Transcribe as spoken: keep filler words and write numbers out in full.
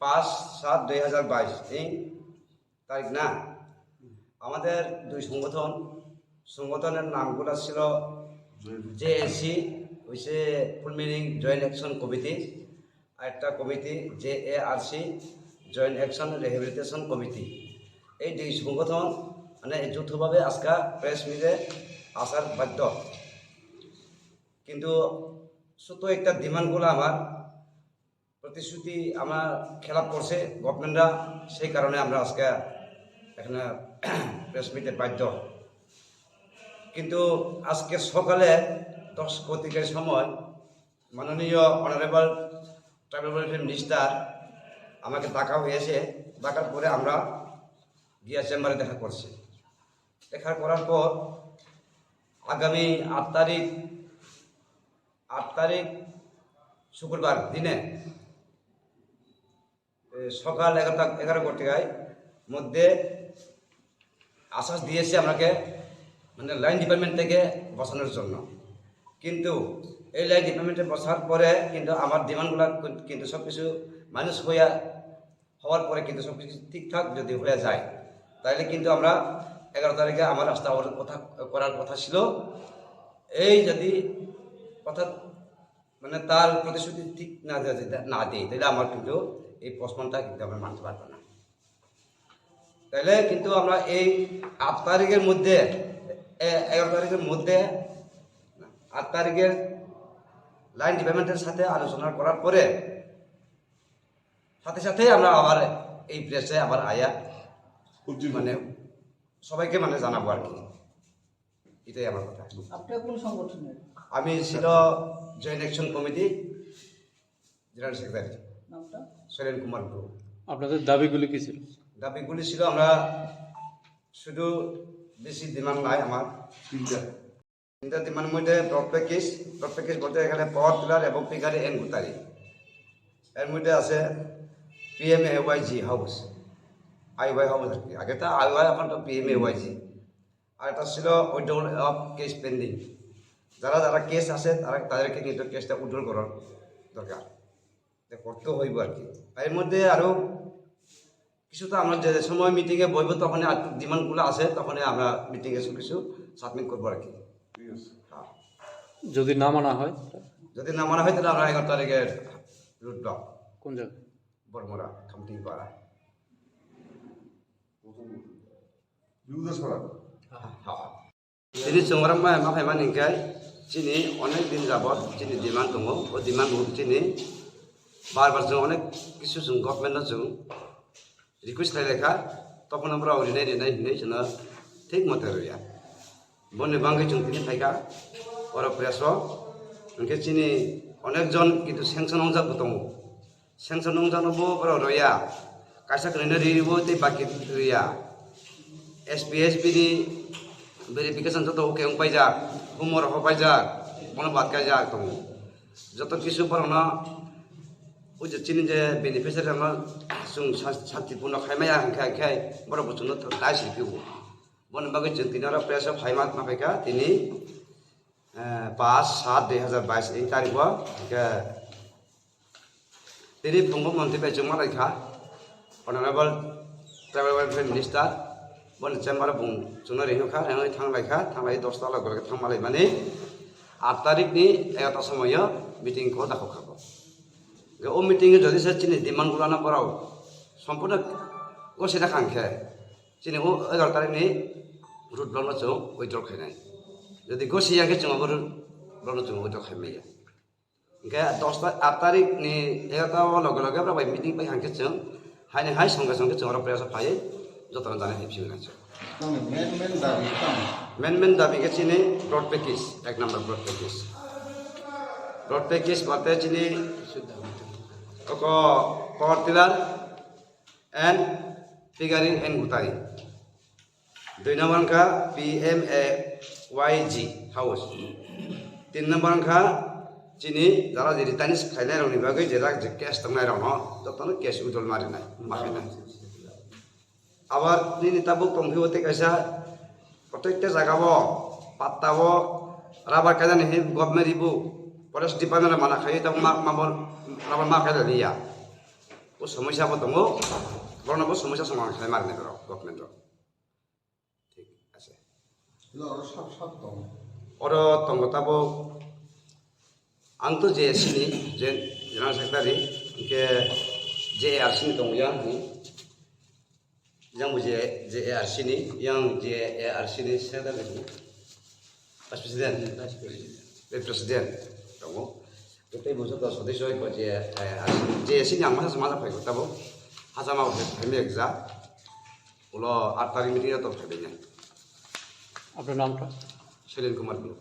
পাঁচ সাত দুই হাজার বাইশ এই তারিখ না? আমাদের দুই সংগঠন, সংগঠনের নামগুলো ছিল জেএসি, হইছে full meaning joint action committee, আর একটা committee JARC, joint action rehabilitation committee. এই দুই সংগঠন মানে যৌথভাবে আজকে প্রেস মিটে আসার বাধ্য। কিন্তু ছোট একটা ডিমান্ডগুলো আমার প্রতিশ্রুতি আমার খেলাপ করছে গভর্নমেন্টরা, সেই কারণে আমরা আজকে এখানে প্রেস মিটে বাধ্য। কিন্তু আজকে সকালে দশ ঘটিকার সময় মাননীয় অনারেবল ট্রাইবাল ওয়েলফেয়ার মিনিস্টার আমাকে ডাকা হয়েছে। ডাকার পরে আমরা গিয়া চেম্বারে দেখা করছি। দেখা করার পর আগামী আট তারিখ আট তারিখ শুক্রবার দিনে, এ, সকাল এগারোটা, এগারো ঘটিকায় মধ্যে আশ্বাস দিয়েছে আমাকে, মানে, লাইন ডিপার্টমেন্ট থেকে বসানোর জন্য। কিন্তু এই লাইন ডিপার্টমেন্টে বসার পরে কিন্তু আমার ডিমান্ডগুলো কিন্তু সব কিছু মানুষ হইয়া হওয়ার পরে কিন্তু সব কিছু ঠিকঠাক যদি হয়ে যায়, তাহলে কিন্তু আমরা এগারো তারিখে আমার রাস্তা অবরোধ কথা করার কথা ছিল। এই যদি কথা, মানে, তার প্রতিশ্রুতি ঠিক না দেয়, না দেয়, তাহলে আমার কিন্তু এই পোস্টপোনটা কিন্তু আমরা মানতে পারবো না। তাহলে কিন্তু আমরা এই আট তারিখের মধ্যে, এ, এগারো তারিখের মধ্যে, আট তারিখের লাইন ডিপার্টমেন্টের সাথে আলোচনা করার পরে সাথে সাথে আমরা আবার এই প্রেসে আবার আয়া, মানে, সবাইকে, মানে, জানাবো আর কি। এটাই আমার কথা। আপনার কোন সংগঠনের? আমি ছিল joint action committee general secretary. নামটা? শৈলেন কুমার গুহ। আপনাদের দাবিগুলি কি ছিল? দাবিগুলি ছিল, আমরা শুধু বেশি ডিমান্ড নাই আমার। তিনটা। তিনটা ডিমান্ড মধ্যে ব্রড প্যাকেজ, ব্রড প্যাকেজ বলতে এখানে পাওয়ার টিলার এবং পিগারি এন্ড গুতারি। এর মধ্যে আছে পিএমএওয়াইজি হাউস, আইওয়াই হাউস আর কি। আগে তো আইওয়াই, এখন তো পিএমএওয়াইজি। আর একটা ছিল উইথড্রল অফ কেস পেন্ডিং, যারা যারা কেস আছে তারা, তাদেরকে কিন্তু কেসটা উইথড্র করার দরকার, এটা করতে হইব আর কি। এর মধ্যে আরো কিছু তো আমরা যে সময় মিটিংয়ে বইব, তখনই আর ডিমান্ডগুলো আছে, তখনই আমরা মিটিংয়ে সব কিছু সাবমিট করবো আর কি। ঠিক আছে। হ্যাঁ। যদি না মানা হয়? যদি না মানা হয়, তাহলে আমরা এগারো তারিখে রুট ব্লক। কোন জায়গা? বরমুড়া, খামটিংপাড়া। হ্যাঁ। Chini chwng oro ma, ma phaimani hwnkhe chini onek din jabot chini demand tongo. O demand bo chini bar bar chwng onek kisu chwng government no chwng request khlai laikha, tokhono borok rinai rinai hinwi chwngno thik mote rwya. Boni bagwi chwng tini phaikha oro press o, hwnkhe chini onek jon kintu sanction wngjak bo tongo. Sanction nungjakno bo borok rwya, kaisa kwrwino ribo tei baki rwya. S P, S P ni verification joto okay wng paijak, humor ho paijak, bono bad kaijak tongo. Joto kisu borokno o je chini je beneficiary rokno chwng sa-, santipurno khaimaya hwnkhe, hwnkhe borok bo chwngno dai sirphiu. Boni bagwi chwng tini oro press o phaima ma phaikha tini, eh, paanch saat dui hazar bais ni tarikh o hwnkhe Tini phungo montri bai chwng ma laikha, Honorable Tribal Welfare Minister, boni chamber o bung chwngno ringkha, ringwi thang laikha, thang lai dosta lok lok thang ma laimani, aat tarikh ni egarota somoio meeting kho dakho kha bo. Hwnkhe o meeting o jodi se chini demand gulano borok sompurno gosina kha hwnkhe, chini o egarota tarikh ni road block no chwng withdraw khainai. Jodi gosi ya khe chwng abo road block no chwng withdraw khai maya. Hingke dosta, aat tarikh ni egarota o loge loge borok bai meeting bai hangke chwng haini hai songke songke chwng oro press o phaiwi jotono janai hai phiyogwi nai chwng. Nangni main main dabi tamo? Main main dabi khe chini broad package, ek number broad package. Broad package bate chini oko power tiller and figuring and gutari. Dui number wngkha P M A Y G house. Tin number wngkha chini jara je returns khainai rokni bagwi je rak je cash tongnai rokno jotono cash withdrawal ma rinai, ma khainai. Abar nini tabuk tongphio tei kaisa protekta jagao patta o rubber kainani hinwi government ribu forest department rok mana khaiwi tabuk ma, ma bo rubber ma khainani ya. O somosya bo tongo, borokno bo somosya somadan khlai ma rwnai borok government rok. Thik ase. Oro sak sak tong. Oro tongo tabuk ang to J A C ni, General Secretary, hwnkhe J A R C ni tongo yang ni. Yang bo J, J A R C ni, yang J A R C ni Secretary ni. Vice President. Vice President. Vice President tongo. Tei bo joto sodesyo bai J A C ni ang masa masa phai tabuk. Hachama bo phai ekja. Ulo aat tarikh meeting o tok phai. Apnar naam ta? Shailen Kumar Bru.